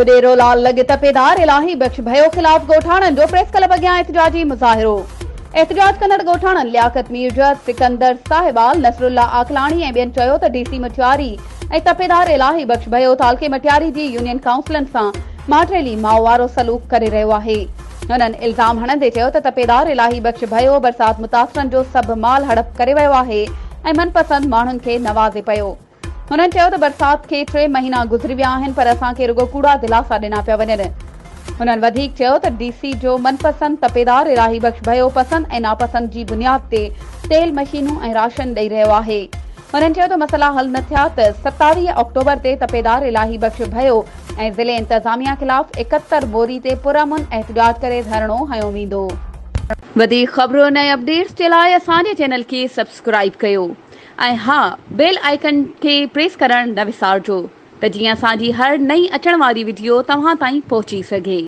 اڏيرو لال لڳ تپيدار الاهي بخش ڀيو خلاف ڳوٺاڻن جو پريس ڪلب اڳيان احتجاجي مظاهرو، احتجاج ڪندڙ ڳوٺاڻن لياقت ميرجت، سڪندر ساهيوال، نصرالله عاقلاڻي ۽ ٻين چيو ته ڊي سي مٽياري ۽ تپيدار الاهي بخش ڀيو تعلقي مٽياري جي يونين ڪائونسلن سان ماٽيلي ماء وارو سلوڪ ڪري رهيو آهي. هنن الزام هڻندي چيو ته تپيدار الاهي بخش ڀيو برسات متاثرن جو سڀ مال هڙپ ڪري ويو آهي ۽ من پسند ماڻهن کي نوازي پيو. هنن چيو ته برسات کي ٽي مهينا گذري ويا آهن پر اسان کي رڳو ڪوڙا دلاسا ڏنا پيا وڃن. هنن وڌيڪ چيو ته ڊي سي جو من پسند تپيدار الاهي بخش ڀيو پسند ۽ ناپسند جي بنياد تي تيل مشينون ۽ راشن ڏئي رهيو آهي. هنن چيو ته مسئلا حل نه ٿيا ته 27 آڪٽوبر تي تپيدار الاهي بخش ڀيو ۽ ضلعي انتظاميا خلاف 71 موري تي پرامن احتجاج ڪري ڌرڻو هنيو ويندو. وڌيڪ خبرن ۽ اپڊيٽس جي لاء اسان جي چينل کي سبسڪرائيب ڪيو. ۽ ها بيل آئيڪن کي پريس ڪرڻ نه وسارجو ته جيئن اسان جي هر نئين اچڻ واري وڊيو توهان تائين پهچي سگهي.